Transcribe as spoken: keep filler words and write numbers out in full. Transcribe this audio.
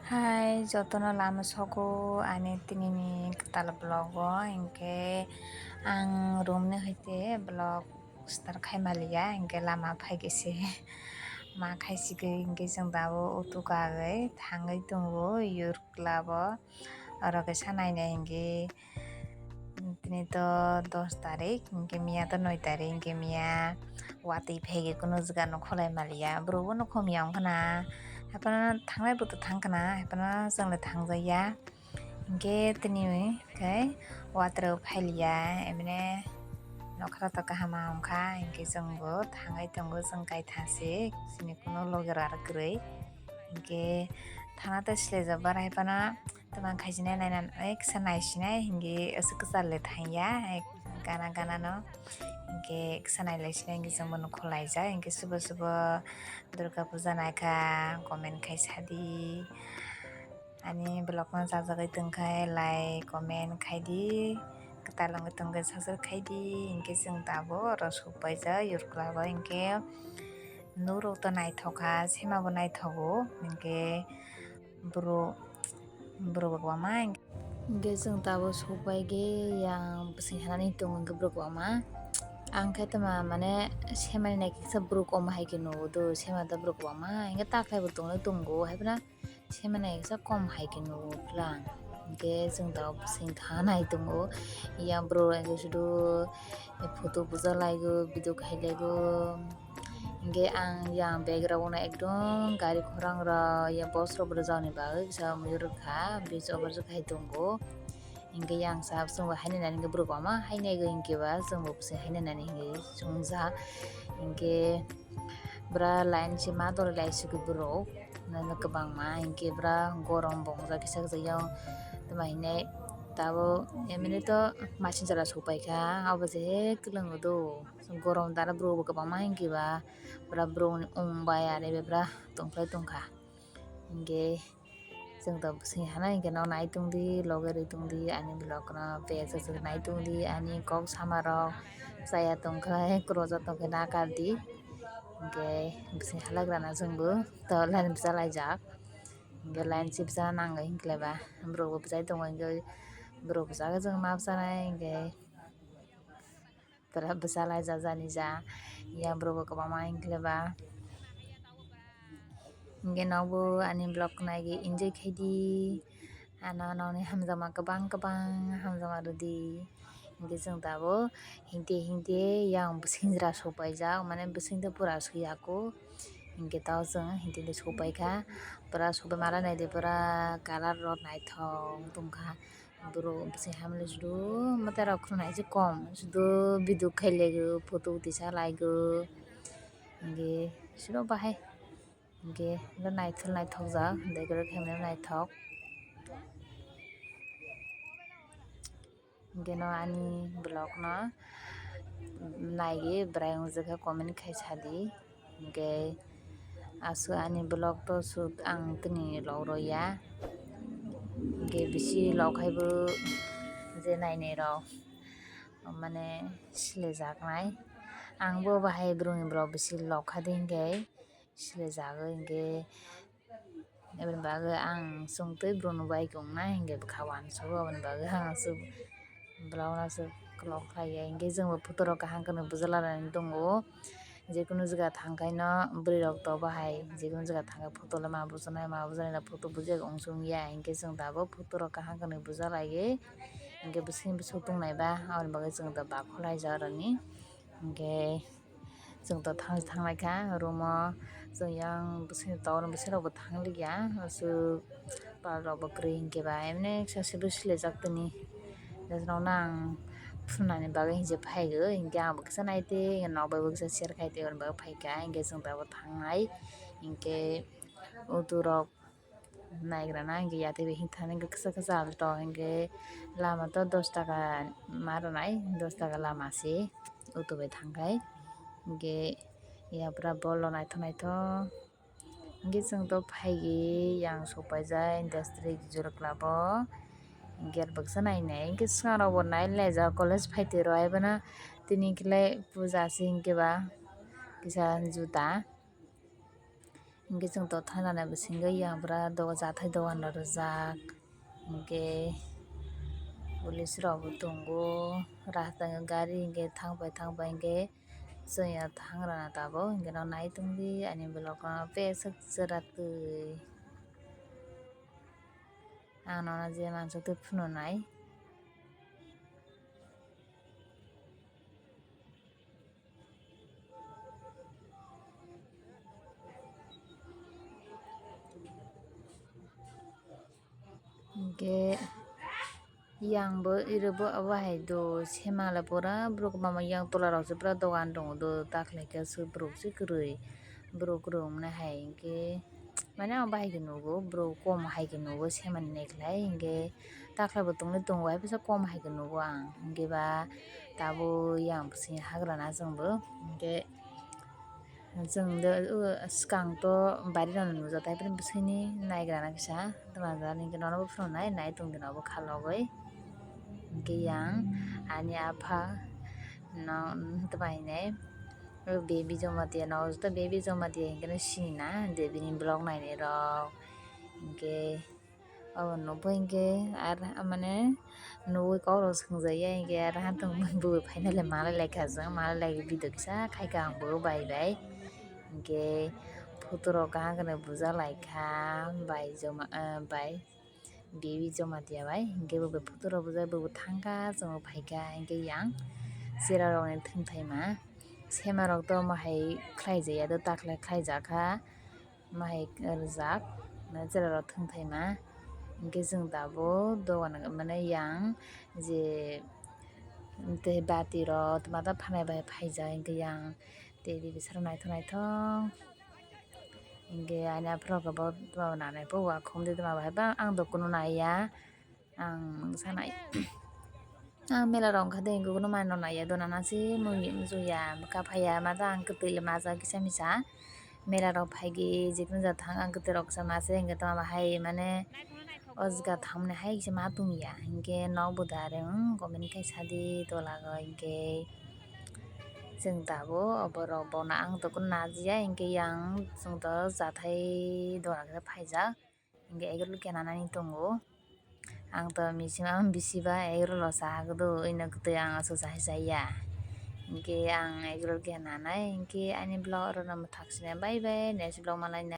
Hai, jotono lama sogo ani tinini kwtal vlog o, hinkhe ang room ni hoite vlog start khai maliya, hinkhe lama phaikhe se ma khaisigwi, hinkhe chwng tabuk utu kagwi thangwi tongo yur club o, oro kisa nainai hinkhe. Tini to dos tarik, hinkhe miya to noi tarik, hinkhe miya watwi phaikhe kunu jagano kholai maliya, borok bo nokho miya wngkhana, haphano thangnai bo to thangkhana, haphano chwngno thangjakya, hinkhe tini khe watrok phailiya, emne nokha to kaham wngkha, hinkhe chwngbo thangwi tongo chwng kaitha se, chini kunu logi rok kwrwi, hinkhe thana to silaijak bara haphano. Tamo khaisina nainani kisa naisinai hinwi aswk kwchar le thangya, gana gana no hinkhe kisa nailaisinai hinkhe chwngbo nokho laijak hinkhe subo subo Durga puja naikha comment khai sadi. Ani vlog no chajagwi tongkha like comment khaidi, kwtal wngwi tongkha subscribe khaidi, hinkhe chwng tabuk oro sokpaijak yur club o hinkhe. Norok to naithok kha, sema bo naithogo, hinkhe borok, borok bo kwbangma hinkhe chwng tabuk sokbai khe yang bwswng hanani tongo hinkhe borok kwbangma. Ang khe tamo mane semani naikhe kisa borok kwbangma hai khe nugo do, sema do borok kwbangma hinkhe takhai bo tonglai tongo, hai phano semani kisa kom hai khe nugo plang. Hinkhe chwng tabuk bwswng thanai tongo, yang borok hinkhe sudu photo buja laigo, video khai laigo. Hinkhe ang yang background o ekdom gari khorang rok ya bus rok rwjakni bagwi kisa mui rwkha, bridge over khai tongo. Hinkhe yang sabo chwngbo hainani hinkhe borok kwbangma hainaigo hinkhe ba chwngbo bwswng hainani hinkhe chwngjak. Hinkhe bwra line se ma dol lai sugwi borok kwbangma hinkhe bwra gorom bo wngjak kisa kisa yang tamo hinai tabuk emni to machine chwla sokpaikha abo se kwlwng do. Gorom dara borok bo kwbangma hinkhe ba, pura borok ni wng bai are bebra tongkhlai tongkha. Hinkhe chwng to bwswng hana hinkhe no nai tongdi, loge rwi tongdi, ani vlog no page o swk nai tongdi, ani kok sama rok chaya tongkha, kroja tongkha na kardi. Hinkhe bwswng halagrana chwngbo to line bwchalaijak. Hinkhe line se bwchana nango hinkhe ba borok bo bwchai tongo hinkhe borok bwchakhe chwng ma bwchanai hinkhe. Pura bwsa laijak jani ja, yang borok bo kwbangma hinkhe ba. Hinkhe nobo ani vlog naigwi enjoy khaidi, ano nokni hamjakma kwbang kwbang hamjakma rwdi. Hinkhe chwng tabuk hinte hinte yang bwswng jora sokpaijak, mane bwswng tei pura suyako. Hinkhe tabuk chwng hinte hinte sokpaikha, pura sokpai mala naidi pura colour rok naithok wng tongkha. Borok bwswng hamle sudu mwtai rok khwnai se kom sudu video khailaigo photo tisa laigo hinkhe sudu bahai hinkhe naithok naithok jak decorate khaimani naithok hinkhe no ani vlog no naigwi bwrai wngjakha comment khai sadi. Hinkhe aswk ani vlog to shoot ang tini vlog rwya. Hinkhe bisi vlog haibo je nainai rok mane silaijak nai. Ang bo bahai borokni vlog bisi vlog kha de hinkhe silaijagwi hinkhe. Aboni bagwi ang chwng tei borokno bai tongnai hinkhe bwkha uansugo, aboni bagwi ang aswk vlog no aswk vlog khlaiya. Hinkhe chwngbo photo rok kaham khe no bujalainani tongo, jekunu jaga thangkhaino bwrwi rok to bahai jekunu jaga thangkhe photo le ma bujanai ma bujanai photo bujiya wng sung ya, hinkhe chwng tabuk photo rok kaham khe no bujalaiwi hinkhe bwswk bwswk tongnai ba aboni bagwi chwng to bakholai jak aroni hinkhe. Chwng to thang thanglaikha room o, chwng yang bwswk tower bwswk rokbo thanglikya, aswk pal rokbo kwrwi hinkhe ba emni kisa se bwswk silaijak tini. Jaga rokno ang phunani bagwi hinse phaigo, hinkhe ang bo kisa naitwi nok bai bo kisa share khai tei aboni bagwi phaikha, hinkhe chwng tabuk thangnai hinkhe auto rok. Naigrana hinkhe yatwi bai hinthani hinkhe kisa kisa alto hinkhe lama to dos taka ma rwnai, dos taka lama se auto bai thangkhai hinkhe yapra bol rok naithok naithok hinkhe chwng to phaigwi yang sokpaijak industry Jora Club o hinkhe bwksa nainai hinkhe swkang rokbo nai laijak college phaitwi rw aibono tini hwnkhe puja se hinkhe ba kisa juta. Hwnkhe chwng to thangna bisingo yang bwra doga jathai dogan rok rijak. Hwnkhe police rok bo tongo, rasta o gari hwnkhe thangbai thangbai hwnkhe chwng ya thangrana tabuk. Hwnkhe no nai tongdi ani vlog no beswk chwratwi. Ang nono je mansa twi phunuknai. Hwnkhe yang bo iro bo abo hai do sema le pura borok mama yang tola rok se pura dogan tongo do, takhlai khe aswk borok se kwrwi, borok kwrwi wngnai hai hwnkhe. Mane ang bahai khe nugo, borok kom hai khe nugo, semani naikhlai hwnkhe takhlai bo tongwi tongo, hai bwsa kom hai khe nugo ang. Hwnkhe ba tabuk yang bwswk hagrana chwngbo, hwnkhe chwng de, o, swkang to bari rokno nujak, tai phano bwswkni naigrana kisa twma jani hwnkhe nono bo phunuknai, nai tongdi nobo khalogwi. Hwnkhe yang ani apha no twma hinai. O baby Jamatia no, joto baby Jamatia hwnkhe no sini na, de bini vlog nainai rok. Hwnkhe obo nukgo hwnkhe ar mane nugwi kok rok swngjak ya, hwnkhe ar hamtwng bwbwi phaina le malai laikha chwng, malai laikha video kisa khaikha ang bo bai bai. Hwnkhe photo rok kaham kheno bujak laikha bai Joma, ah, bai. Baby Jamatia bai, hwnkhe bo bai photo rok bujai bo bo thangkha, chwngbo phaikha, hwnkhe yang chera rokni thwngthaima sema rok to omo hai khlai jaya do, takhlai khlai jakha, omo hai rijak, mane chera rok thwngthaima. Hwnkhe chwng tabuk dogan mane yang je tei bati rok twma ta phanai bai phaijak, hwnkhe yang tei ribisaro naithok naithok. Hwnkhe ani aphuru khe bo twma bo nanai bo uakhum de twma bo hai ba ang do kunu naiya. Ang sanai ang mela rok wngkha de hwnkhe kunu manwi rok naiya do nana se mui muchungya bwkha phaiya ma da ang kwtwi le majak kisa misa mela rok phaigwi jikunu ja thang ang kwtwi rok kisa ma se hwnkhe twma bo hai mane o jaga thamni hai kisa ma tongya hwnkhe nok bo da rwng comment khai sadi tola o hwnkhe. Chwng tabuk oborok bono ang tongkha najiya, hwnkhe yang chwng to jathai dora khe phaijak, hwnkhe egg roll khe nanani tongo. Ang to misima bisi ba egg roll rok cha kwdwi, ino kwtwi ang aswk cha chaya. Hwnkhe ang egg roll khe nanai, hwnkhe ani vlog oro no mwthak sini bye bye, next vlog malai na.